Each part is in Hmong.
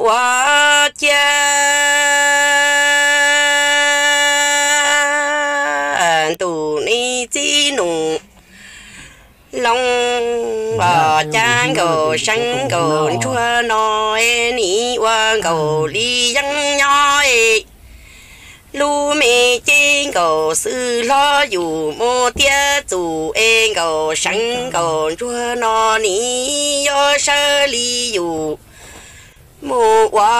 ua ciav ntuj nej txiv nus loo, ua cas nkaus seev nkaus ntsuag no es nim ua nkaus li yeeb nyob es lub me cev nkaus xwb hlob yus mus tiab txus es nkaus seev nkaus ntsuag no nim yuav sawv li yus mus ua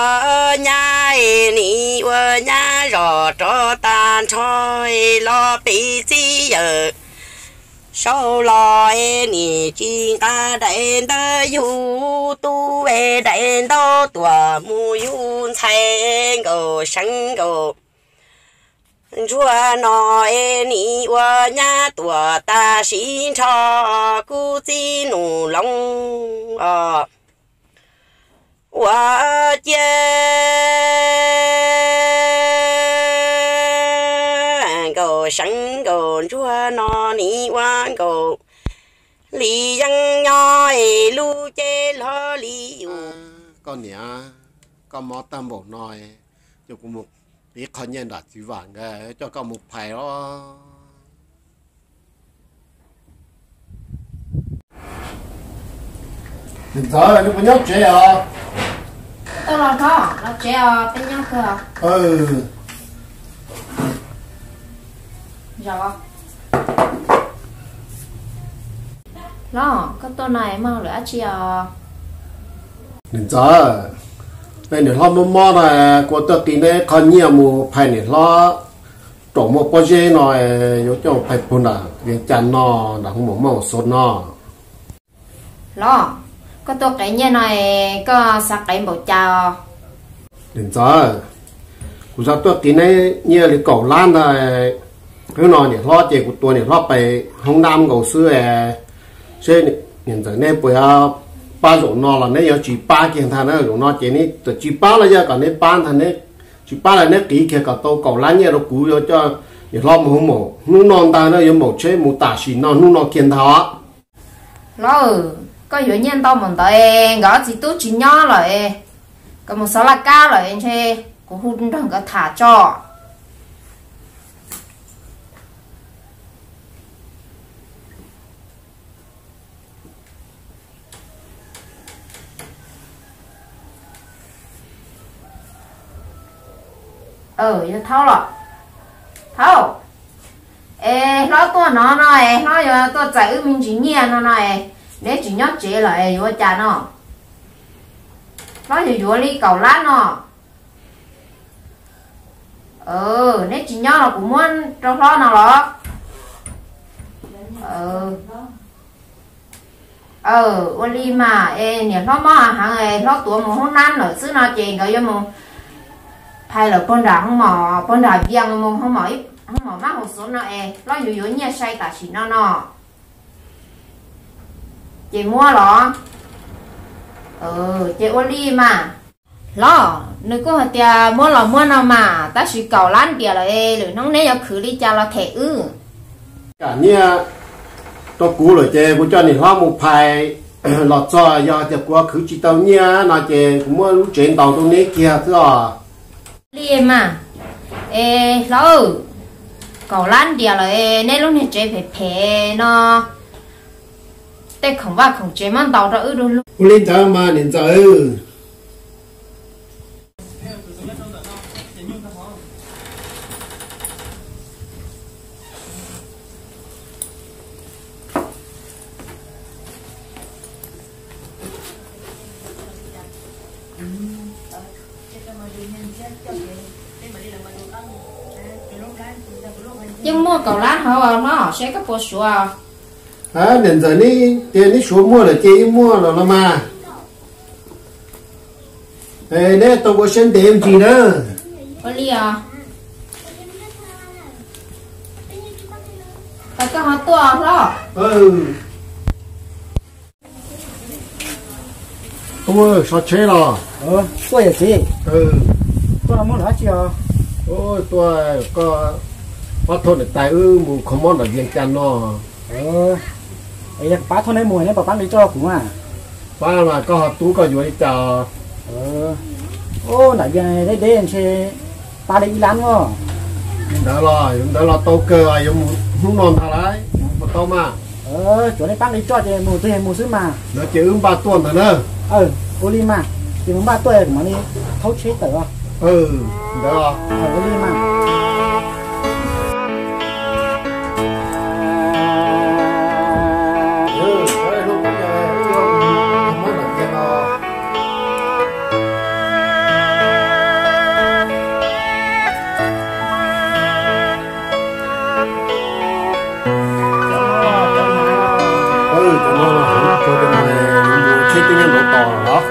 nyab es nim ua nyab zos rov tag nrho es los peb txiv yawm saud los es nim tsis nqa daim ntawv yug tub es daim ntaub tuam mus yug ntxhais nkaus seev nkaus ntsuag no es nim ua nyab tuam tam sim nrho kuv txiv nus loo os. Ua ciav nkaus seev nkaus ntsuag no nim ua nkaus li yeeb nyob es lub cev hlob li yus. Koj niam, koj mob tag npaum no, ces kuv mus qiv qho nyiaj nram txiv vam nkawd coj koj mus phais os. Niam ntxawm, neb puas nyob tsev os? Tuaj los hlob, los tsev os, peb nyob kawg. Hlob, koj tuaj no muaj hauj lwm dab tsi os? Niam ntxawm, niam hlob mob mob no, kuv tuaj qiv neb qho nyiaj mus phais niam hlob raum muaj pob zeb no, yuav coj phais puag nram Vias Cas no, nram hoo maum Maj Xos no. Hlob, koj tuaj qiv nyiaj no, koj xav qiv npaum cas os? Niam ntxawm, kuv xav tuaj qiv neb nyiaj li kaum lab ntag. Hnub no niam hlob ces kuv tuav niam hlob pais hoob nab nkaus xwb, seb niam ntxawm neb puas yuav pab zaum no los neb yuav tsis pab kiag ntag na. Zaum no ces neb txawm tsis pab los yog kom neb pab ntag, neb tsis pab los neb qiv kiag kom tau kaum lab nyiaj rau kuv yuav coj niam hlob mus hoob maum hnub no ntag na, yuav maum tsheb mus tam sim no hnub no kiag ntag os. Hlob, koj yuav nyiaj ntau npaum ntawd, nkawd ob txiv tub tsis nyob lawm, nkawd mus xov laj kab lawm, ntshe kuv hu nrog nkawd tham tso. Yog Thaub los? Thaub, es hlob tuaj no no es hlob yuav tuaj txais wb me ntsis nyiaj no no es neb tsis nyob tsev los es yuav ua cas no? Hlob yuav yuav li kaum lab no. Neb tsis nyob los kuv muab rau hlob no los? Ua li mas es niam hlob mob heev, hlob tuav mus hoob nab lawm xwb no ces nkawd yuav mus phais lawm puag nram hoob mom, puag nram Vias mus hoob mom, hoob mom Maj Xos no es hlob yuav yuav nyiaj sai tam sim no no. Ces muab los? Ces ua li mas. Hlob, nws kuj hais tias muab los muab no mas, tab sis kaum lab ntiav lawm, lwm hnub neb yuav khwv li cas los them wb. Kam nyiaj rau kuv lawm ces kuv coj niam hlob mus phais los txog, yog tias kuv khwv tsis tau nyiaj no ces kuv muab lub tsev ntaus rau neb kiag xwb os. Li mas, es hlob, kaum lab ntiav lawm, neb lub niag tsev phem phem no, tej khoom vaj khoom tsev muab ntaus rau wb du lug. Ua li ntawd mas niam ntxawm. Yeej muaj kaum lab hauv hlob, seb koj puas suav. Niam ntxawm, neb tias neb suav muaj lawm ces yeej muaj los no mas. Neb tau ua siab ntev ntsis na. Ua li os. Koj ho tuaj hlob. Tuaj so tsheb los? Tuaj yawm txiv. Tuaj muab lawm dab tsi os? Tuaj, koj pab thauj niam tais wb mus kho mob nram Vias Cas no. Yog pab thauj neb mus neb puas pab nqi rau kuv mas? Pab mas koj ho tub koj yuav li cas? Ub, nram Vias deb deb ntshe pab li ib lab os. Ntawd los, ntawd los tau kawg, yuav mus hnub no ntag lauj, mus puas tau mas? Tsuav nej pab nqi roj ces mus twg mus xwb mas. Ntawd ces wb npaj tuaj ntawd na. Ua li mas, ces mus npaj tuaj kuv mam li thaub tsheb tawm os. Ntawd os. Ua li mas. Cov no los, cov no mus tsheb twb nyob nraud tos los.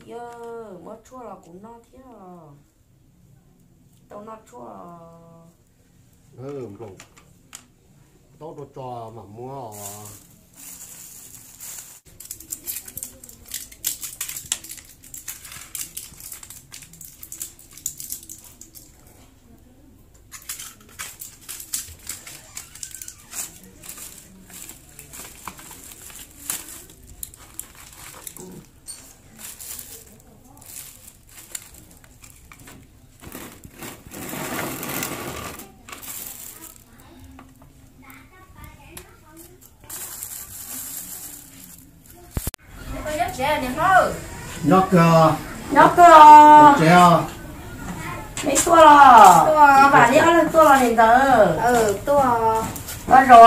Txiv, muab tshuaj los kuv noj thiab. Tau noj tshuaj. Nplaum taub rau tso mam muab os. Nyob kawg, nyob kawg. Tsev os. Neb tuaj los? Vam li ob leeg tuaj los niam ntxawm? Tuaj zov.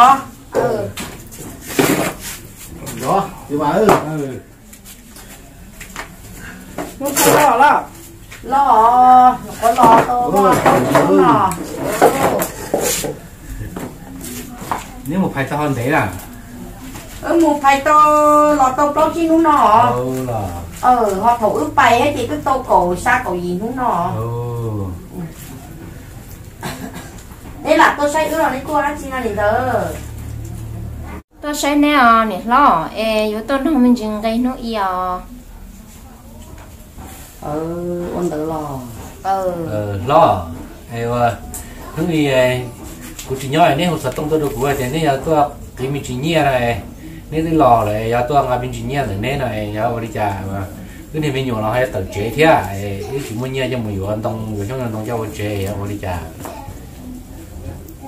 Zov, txiv Vam. Hnub qhuav los, los, qhuav los tau hnub no. Neb mus phais tau ho ntev lawm? Wb mus phais tau los tau plaub tsib hnub no. Ho thaum wb pais ces twb tau kaum xya kaum yim hnub no. Neb lam tuaj saib wb los neb tuaj dab tsi no niam ntxawm? Tuaj saib neb os niam hlob, es yuav tuaj nrog me ntsis nqe hnub i os. Ua ntawd los hlob, hnub i kuv tsis nyob, neb hu xov tooj tuaj rau kuv tias neb yuav tuaj qiv me ntsis nyiaj no, neb twb los lawm yuav tuaj nqa me ntsis nyiaj ntawm neb no, yog ua li cas? Wb niag me nyuam los ho yuav tawm tsev thiab, wb tsis muaj nyiaj coj mus yuav ntoo, yuav xyoob yuav ntoo coj ua tsev, yog ua li cas?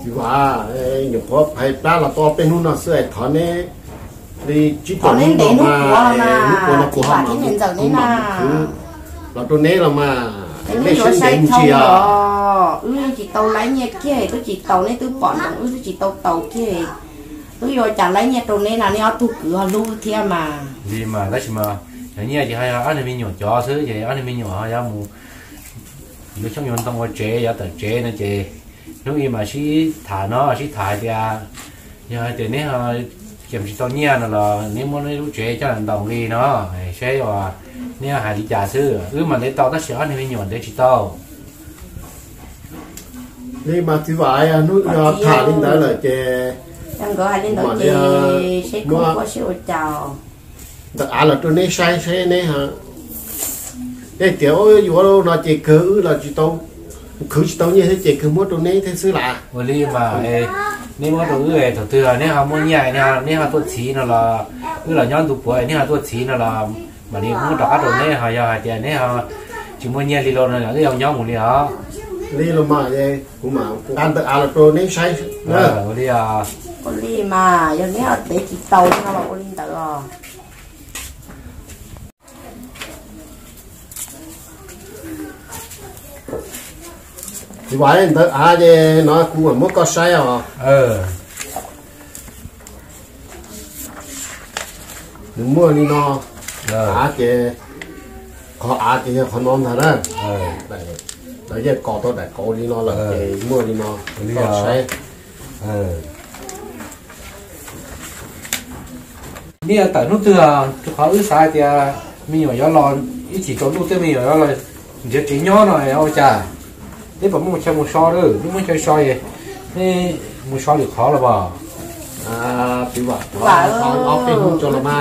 Txiv Vam, nyuam qhuav phais plab los tau peb hnub no xwb, thov neb li tsib rau hnub no mas, hnub puav no kuv ho mam mus khwv los rau neb los mas, neb saib ntev mus tsis os. Wb tsis tau laib nyiaj kiag, twb tsis tau, neb twb pom ntsoov wb twb tsis tau tau kiag, wb yuav cas laib nyiaj rau neb no, neb ob tug kwv ho hlub thiab mas. Li mas tab sis mas cov nyiaj ces ho yog ob niag me nyuam cov xwb, ces ob niag me nyuam ho yuav mus yuav xyoob yuav ntoo ua tsev, yuav tawm tsev no ces hnub i mas sib tham no, sib tham hais tias yog hais tias neb ho cia tsis tau nyiaj no los neb muab neb lub tsev coj ntaus li no, saib uas neb hais li cas xwb. Wb mas ntev tau tab sis ob niag me nyuam ntev tsis tau. Li mas txiv Vam, yog hnub yog tham li ntawd lawm ces nkawd hais li ntawd ces seb kuv ua siab ua cas ntawm av los rau neb saib saib neb, neb tias yuav no ces kawg wb los tsis tau, khwv tsis tau nyiaj thiab ces kawg muab rau neb thiab xwb las. Ua li mas neb muab rau wb, thaum twg neb ho muaj nyiaj neb ho tuaj txhiv no los, wb los nyob ntu puav neb ho tuaj txhiv no los mam li muab rov qab rau neb, ho yog hais tias neb ho tsis muaj nyiaj li los no los wb yuav nyob mus li os. Li los mas kuv mam nqa ntawm av los rau neb saib. Ua li, ua li mas yog neb ho tev tsis tau no los ua li ntawd os. Txiv Vam, ntawd av ces no kuv mam muab koj saib os. Nws muaj li no, av ces, qhov av ces yog qhov no ntag na. Lawv yeej kos tau daim qauv li no lawm ces muaj li no, koj saib. Neb yuav tawm hnub twg? Rau qhov wb xav hais tias me nyuam yuav los ib chim tsaus ntuj tej me nyuam yuav los nrhiav tsev nyob no ua cas? Neb puas muaj chaw mus so lawm? Neb muaj chaw so es neb mus so lwm qhov los as? Txiv Vam,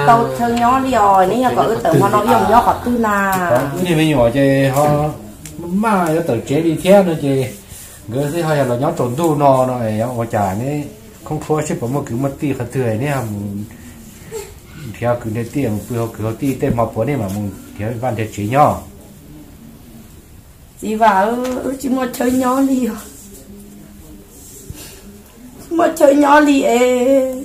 tau chaw nyob li os, neb yog kom wb tawm hmo no wb yuav mus nyob qhov twg na? Wb niag me nyuam ces ho maj yuav tawm tsev li thiab no ces nkawd twb ho yog los nyob tsaus ntuj no no es ua cas neb khoob khuab seb puas muaj kwv muaj tij qhov twg neb ho mus nrhiav kwv nrhiav tij, mus pw hauv kwv hauv tij tej hmo puav nej mam mus nrhiav vaj nrhiav tsev nyob. Txiv Vam, wb tsis muaj chaw nyob li os. Tsis muaj chaw nyob li es.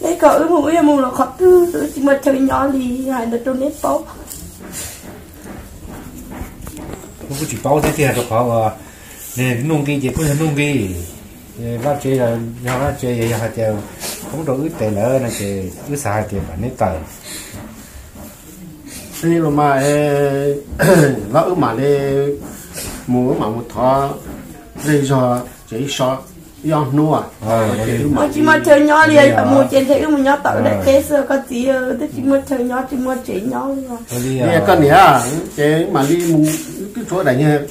Neb kom wb mus wb yuav mus los qhov twg, wb tsis muaj chaw nyob li, hais ntawd rau neb paub. Wb kuj tsis paub thiab tiag, rau qhov uas nws nuj nqi ces kuj yog nuj nqi. Vaj tsev yog vaj tsev, yog hais tias poob rau wb tes lawm no ces wb xav hais tias kom neb tawm. Li los mas, los wb mam li mus, wb mam mus thov zej zog tsev so ib ob hnub. Tsis muaj chaw nyob li, mus ces ntshe wb mus nyob tom daim teb xwb koj txiv, twb tsis muaj chaw nyob tsis muaj tsev nyob li. Koj niam, ces wb mam li mus, wb twb tshuav daim niag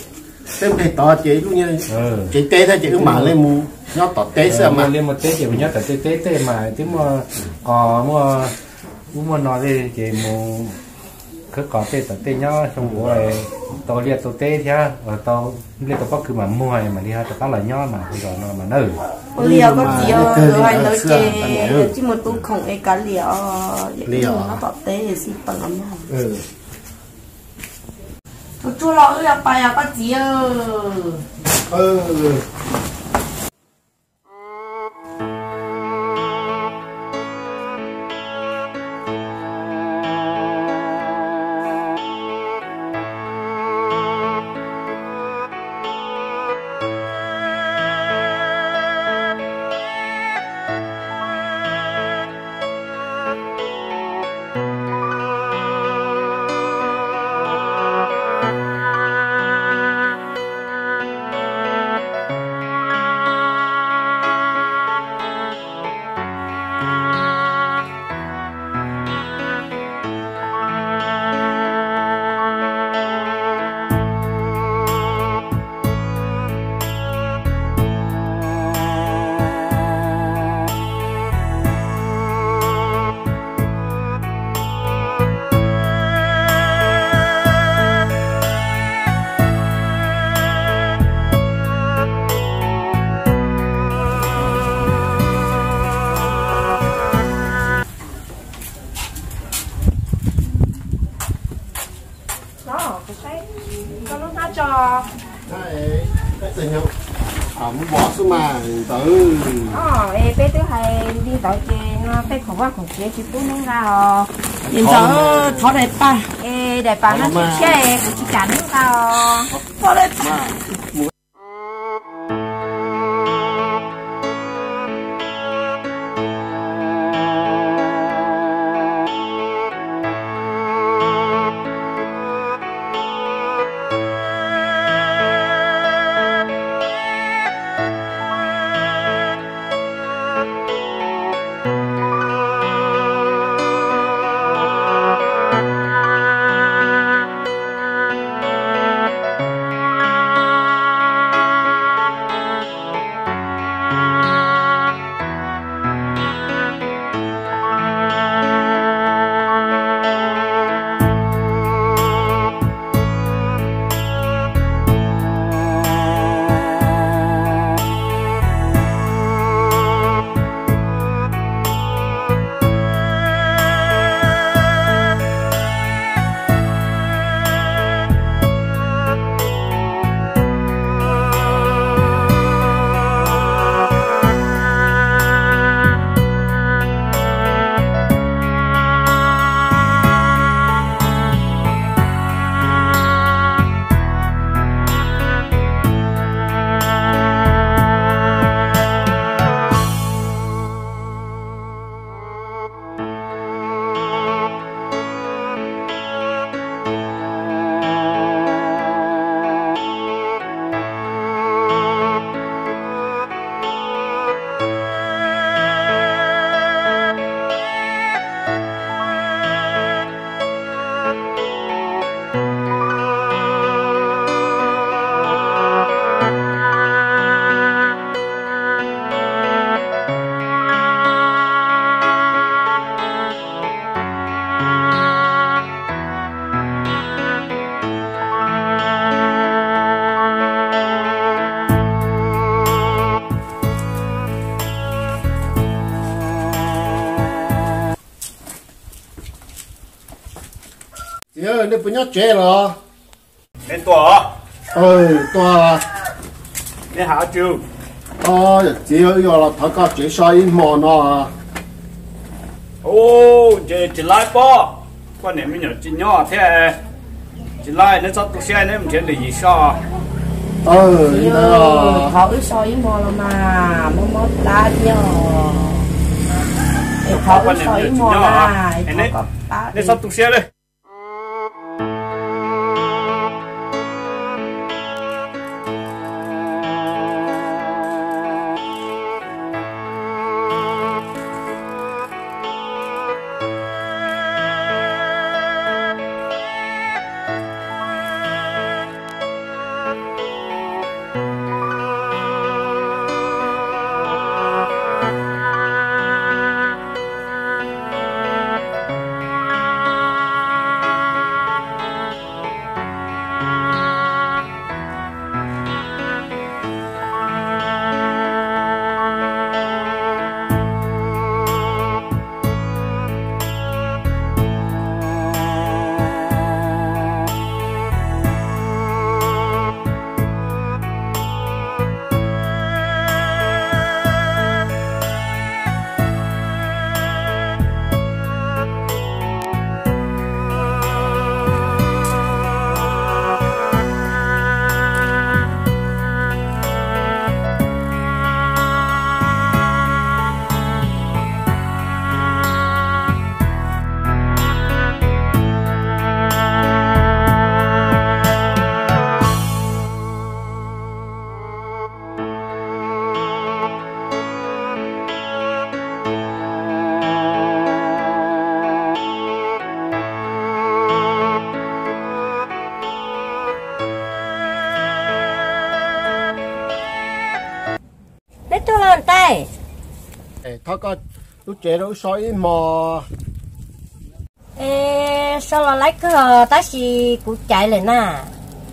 teb nplej tod ces lub niag tsev teb thiab ces wb mam li mus nyob tom teb xwb mas. Li mus teb ces mus nyob tom tej teb tej mas twb muaj qos muaj ub muaj no li ces mus khawb qos tej tom tej nyob xyoo ua tau liaj tau teb thiab tau nplej tau pob kws mam muag mam li ho rov qab los nyob mas hu zos no mas nawb. Ua li os koj txiv, hais ntawd ces tsis mus tu khoom es kav liam os, nyob tom teb xij peem os mog. Tus tsuag los wb yuav pais os koj txiv. Mus mov xwb mas ntawd. Es peb twb hais li ntawd ces no tej khoom vaj khoom tsev tsis pub neb nqa os. Ntxawm, thov daim pam. Es daim pam no tsis tshiab es kuv tsis kam neb nqa os. Txiv, nej puas nyob tsev los? Nej tuaj. Tuaj. Nej hais tsis? Yawm txiv, wb yuav los thov koj tsev so ib hmo no. Ub, ntshe tsis laib pob, poj niam me nyuam tsis nyob thiab. Tsis laib, neb txhob tu siab, neb mus nrhiav lwm yim so. Thov wb so ib hmo los mas, mob mob plab thiab. Es thov wb so ib hmo na, es thov koj pab. Neb txhob tu siab li. Neb tuaj los tais. Thov koj lub tsev rau wb so ib hmo. Es so los laib kawg os, tab sis kuv caiv lawm na.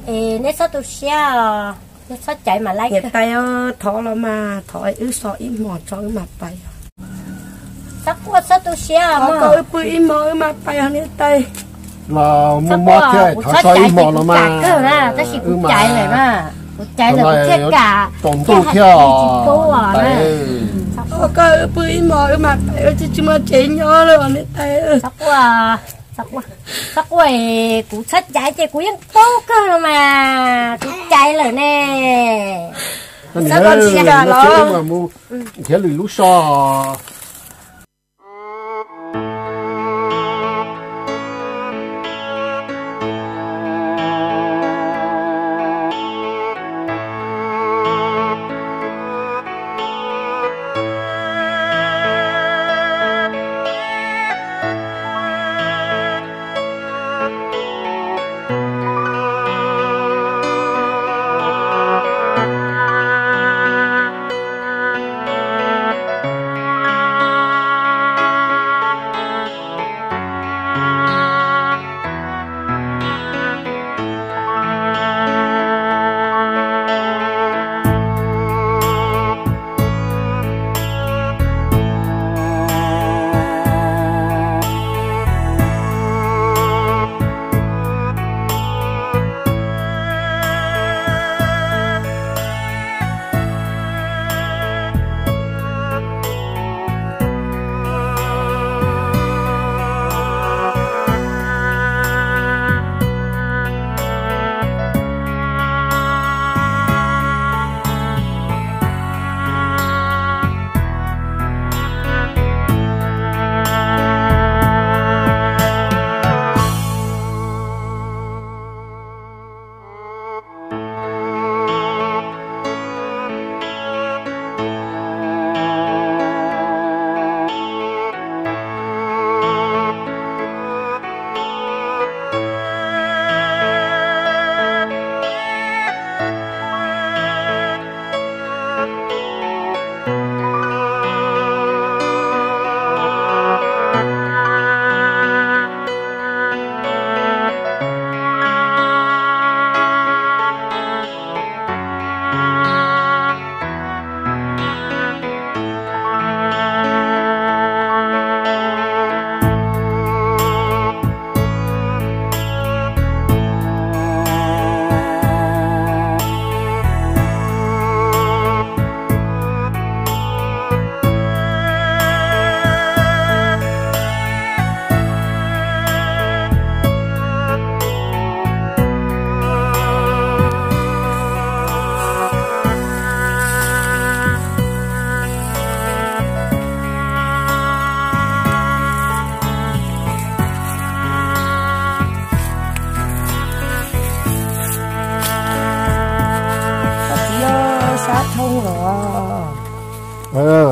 Es neb txhob tu siab os, yog txhob caiv mas laib kawg. Niam tais, thov los mas, thov wb so ib hmo tso wb mam pais os. Txhob quaj txhob tu siab os, koj wb pw ib hmo wb mam pais os niam tais. Los muaj mob thiab, thov so ib hmo no mas. Tab sis kuv caiv lawm na, kuv caiv lawm kuv thiaj kam, tsaus ntuj thiab. Koj wb pw ib hmo wb mam pais, wb tsis muaj tsev nyob lawm ne tais. Txhob quaj, kuv txhob caiv ces kuv yeej paub kawg no mas, kuv caiv lawm ne. Nrhiav lwm lub so.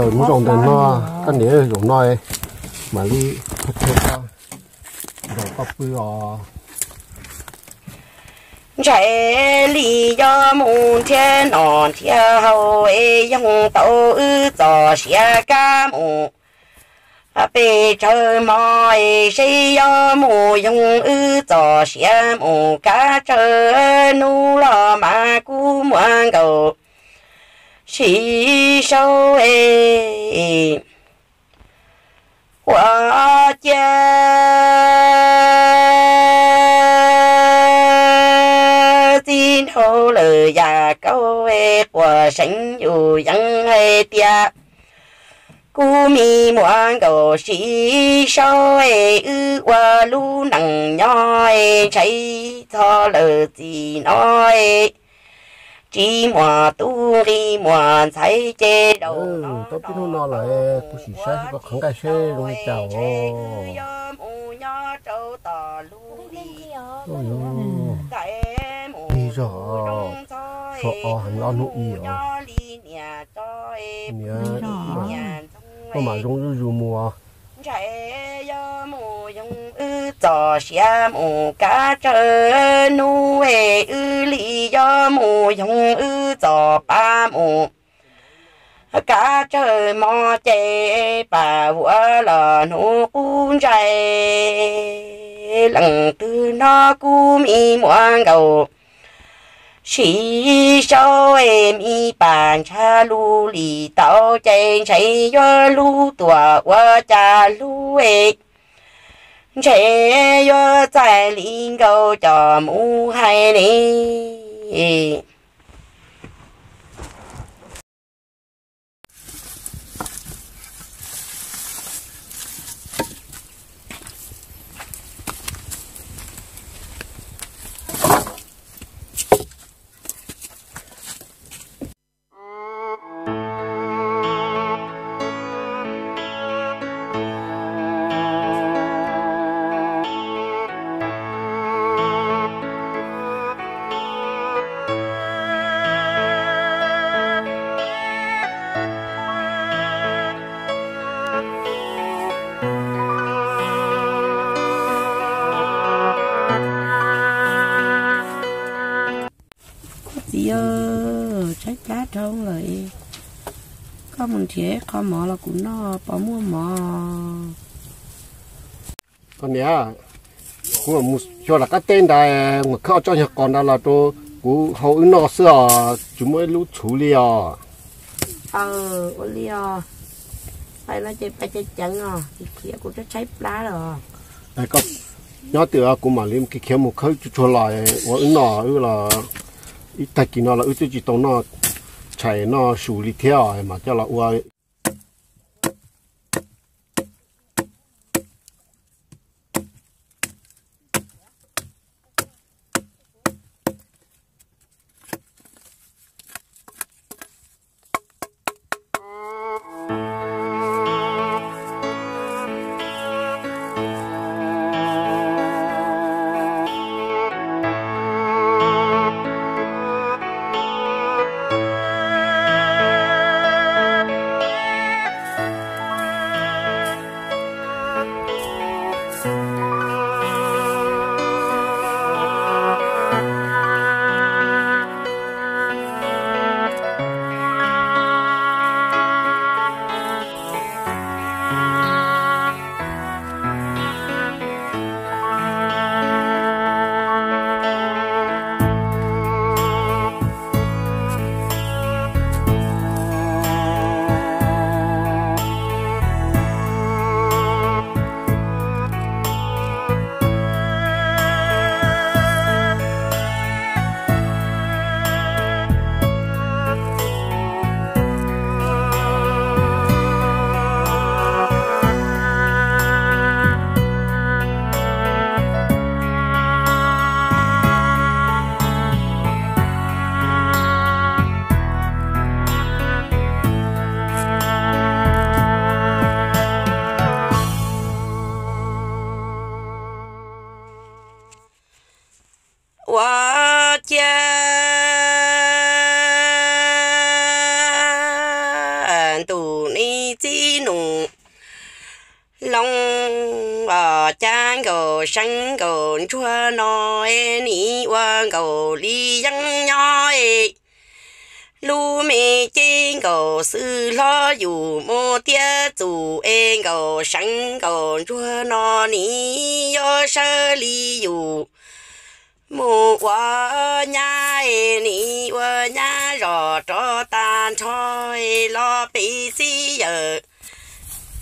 Hnub zaum ntawm no, koj niam zaum no mam li zaum koj pw os. Ntshai li yog mus nrhiav noj nrhiav haus es yoog tau wb txoj sia kab mus pes tsawg hmo es seb yog mus yoog wb txoj sia mus kab tsawg hnub los mas kub muag nkaus siv sau es ua cia txij nraud lawm yam kaub es quas seev yus yees hais tias kub mi muag nkaus siv sau es wb ua lub neej nyob es ntshai txog lawm txij no es tsis muaj tub nqi muaj ntxhais ces zaum no tau tib hnub no lawm kuv sim saib koj qhov nqaij seb zoo li cas os. Lig zog, so o heev ob hnub ib os. Niam, koj mam zoo zuj zus mus. Ntshai yog mus yoog wb txoj sia mus kab tsawg hnub es wb li yog mus yoog wb txoj pa mus kab tsawg hmo ces pam vuam los hnub qub ntsais leej twg no kub mi muag nkaus siv sau es mi pam ntsha lub lis tau ces ntshai yuav lub tuam ua cas lub es ntshe yuav txais li nkauj coj mus hais ne. Koj txiv, tshaib plab dhau lawm, koj mus nrhiav qho mov los kuv noj, puas muaj mov? Koj niam, kuv mus xyuas lawv qab teb ntawd, mus khawb ob tsob nyuag qos ntawd los rau kuv hau wb noj xwb os, tsis muaj ib lub txhuv li os. Ua li os, pais no ces pais ceev ceev os, khiav kuv tshaib plab lawm. Koj nyob twj ywm, kuv mam li khiav mus khawb tsuag tsuag los ua wb noj, wb los ib tag kis no los wb twb tsis tau noj tshais noj su li thiab os, mam coj los ua. Ua ciav ntuj nim txiv nus loo, os, cab nkaus seev nkaus ntsuag no, es nim ua nkaus li yeeb nyob es lub me ces nkaus xwb hlob yus mus tiav txus es nkaus seev nkaus ntsuag no nim yuav sawv li yus mus ua nyab es nim ua nyab zos rov tag nrho es los peb txiv yawm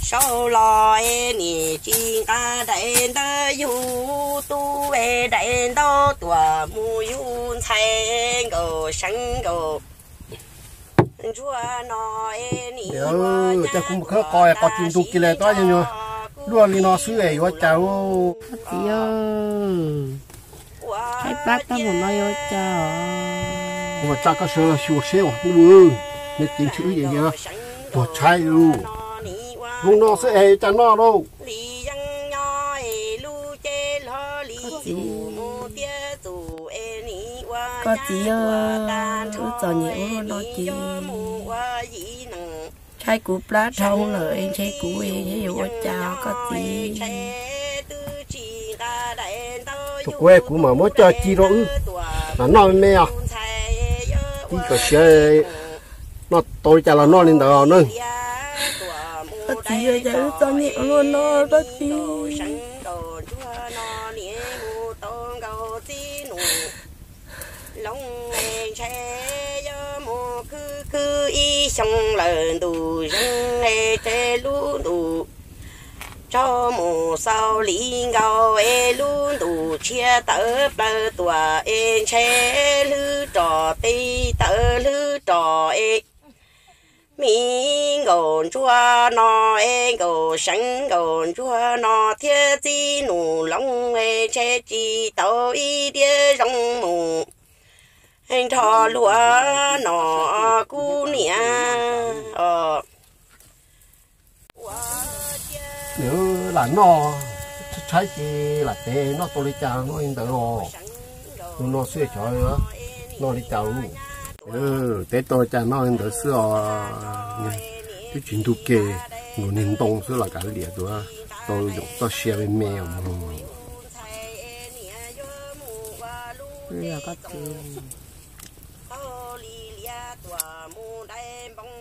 saud los es nim tsis nqa daim ntawv yug tub es daim ntaub tuam mus yug ntxhais nkaus seev nkaus ntsuag no es nim ua nyab kuv mus khawb qos qos tsis ntu kiag li tab yog luaj li no xwb es yuav cas ua. Txiv, tshaib plab tag npaum no yuav cas os. Kuv mam tsa koj sawv los xyuas seb os, nws txiv ntshe wb yeej tuag tshaib lug. Lub no xwb es cas noj lauj. Koj txiv, koj txiv, wb txom nyem ua luaj no ces tshaib kuv plab dhau lawm es ntshe kuv yuav ua cas koj txiv. Tus kuv, kuv mam muab coj ci rau wb mam noj me me os. Tib kom siav noj tau li cas los noj li ntawd os nawb. Koj txiv, cas wb txom nyem ua luaj no koj txiv. Loo, ntshe yuav mus khwv khwv ib xyoo lawm ntuj zeeg, ntshe lub ntuj Tsaug mus xaus li nkaus es lub ntuj tshiab tawv plaws tuaj es ntshe hlwb rov peb tawv hlwb rov es. Me nkauj ntsuag no es nkauj seev nkauj ntsuag no thiab txiv Nus Loos es ntshe tsis tau ib diav zoo mus nrho luag no kuv niam. Nws lam noj tshaib tshaib ces lam tev noj tau li cas noj li ntawd los. Tus no xwb xyov noj li cas lauj. Tev tau li cas noj li ntawd xwb os. Twb tsis ntug ke, nkaus niag ntoo xwb los kav liam tus tau yoom txoj sia me me os. Tau li liab tuaj mus dai npoo,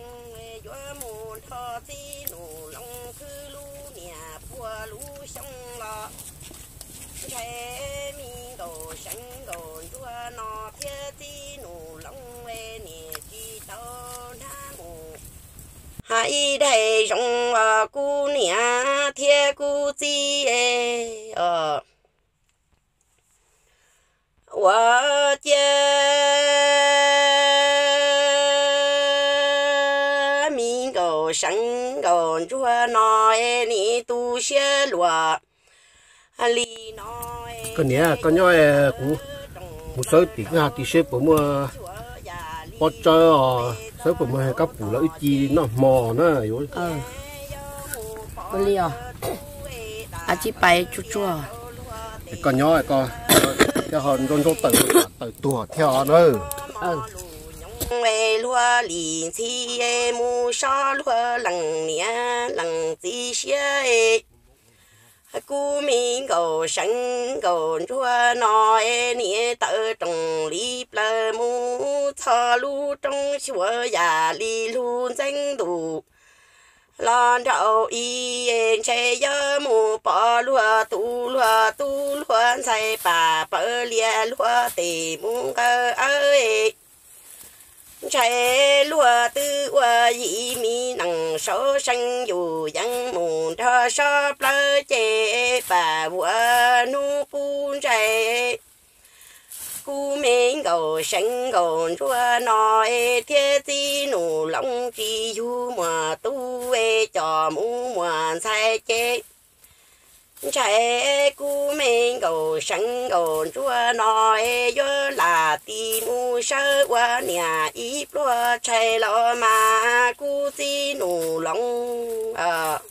yuav mus nrog txiv Nus Loos khwb lub niam puag lub xyoo los. Ntshe me nkauj seev nkauj ntsuag no thiab txiv Nus Loos niam tsis tau hnab mus hais ib daim zoo os kuv niam thiab kuv txiv os. Ua ciav me nkauj seev nkauj ntsuag no es nim tu siab luag li no. Koj niam, koj nyob, kuv mus sawb tim kwj ha tim seb puas muaj pob tsawb os, sawb puas muaj kab pum los wb ci noj hmo na. Ua li os, a tsib pais tsuag tsuag. Koj nyob, koj thiab ho nrau nrau tawm, tawm tuag thiab os na. Luag li ntxhi mus so luag leej niam leej txiv siab. Kuv me nkauj seev nkauj ntsuag no es niam tawm rooj li plaws mus txog lub roob xyuas yam li lug ntxeev ntuj los nraum ib, ntshe yuav mus pom luag tus luag tub luag ntxhais pam pawv lias luag tes mus nqawd awb. Ntshai luag twb ua yim me nees saub seev yus yees mus nrog sob plawv ces pam vuas hnub qub ntsais. Kuv me nkauj seev nkauj ntsuag no es thiab txiv Nus Loos tsis yug muam tub es coj mus muam ntxhais ces. Ntshai kuv me nkauj seev nkauj ntsuag no es yuav lam tis mus sawb ua niam ib pluag tshais los mas kuv txiv Nus Loos.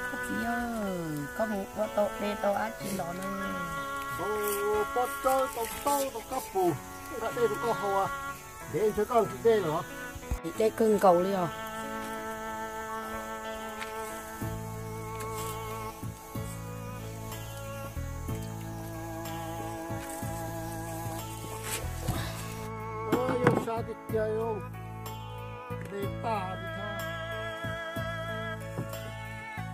Koj txiv, koj mus ua tau dej tau dab tsi los na? Pob tsawb tau taub tau kab pus, nqa dej rau koj haus, ntev ntshe koj tsis dej lawm. Dej kawg nkaus li os. Yog sab tiag tiag, dej tag li thiab.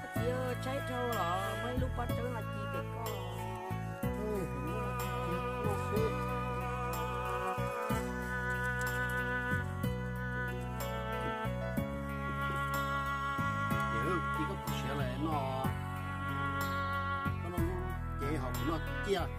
Koj txiv, tshaib dhau los muaj ib lub pob tsawb no ci pem koj. Ces koj pom siav lawm no, koj noj cev hos kuv noj ciaj.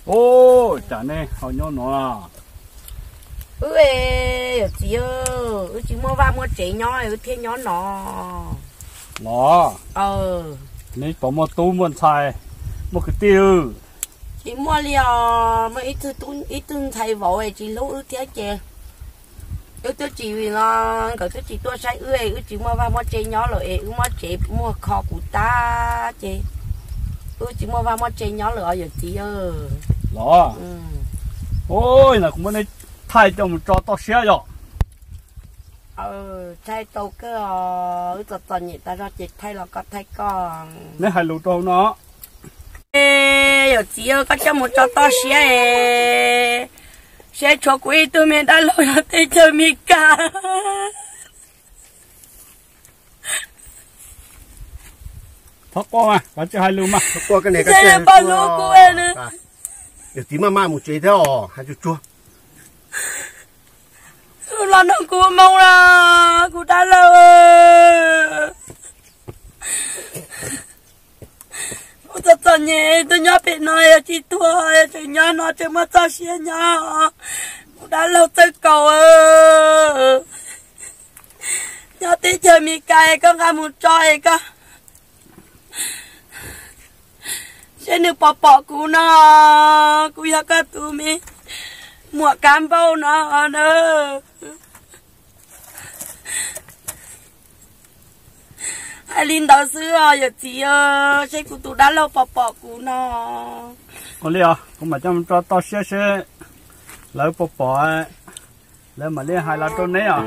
Ua cas nej ho nyob no? Wb, yawm txiv, wb tsis muaj vaj muaj tsev nyob wb thiaj nyob no. Los, neb puas muaj tub muaj ntxhais, muaj kwv tij? Tsis muaj li os, muaj ib tug ntxhais vauv tsis hlub wb thiab ces wb twb tsis, no, nkawd twb tsis tuaj saib wb, wb tsis muaj vaj muaj tsev nyob lawm es wb muab tsev muag kho kuv tag ces wb tsis muaj vaj muaj tsev nyob lawm os yawm txiv. Los, ua no kuv muab neb thaij coj mus tso toj siab yom. Thaij tau kawg os, wb txom txom nyem tas zog ces thaij los koj thaij koj. Neb hais lus rau hauv no. Yawm txiv, koj coj mus tso toj siab es, siab tshuav kuv ib tug me dab laug nyob teb chaws Amelikas. Thov quaj mas, koj tsis hais lus mas. Poj hlub kuv. Yawm txiv maj mam mus tsev thiab os, hais tsuag tsuag. Los nrog kuv mus los, kuv dab laug. Kuv txom txom nyem tuaj nyob pem no yog tsis tuag yog tseem nyob no tseem muaj txoj sia nyob. Kuv dab laug Txawj Kaus, nyob teb chaws Amelikas es koj nqa mus tso es koj, seb nws puas pom kuv no, kuv yog koj tus me muam kab npauj no na. Hais li ntawd xwb os yawm txiv, seb kuv tus dab laug puas pom kuv no. Ua li os, kuv mam coj mus tso toj siab seb lawv puas pom, lawv mam li hais los rau neb os.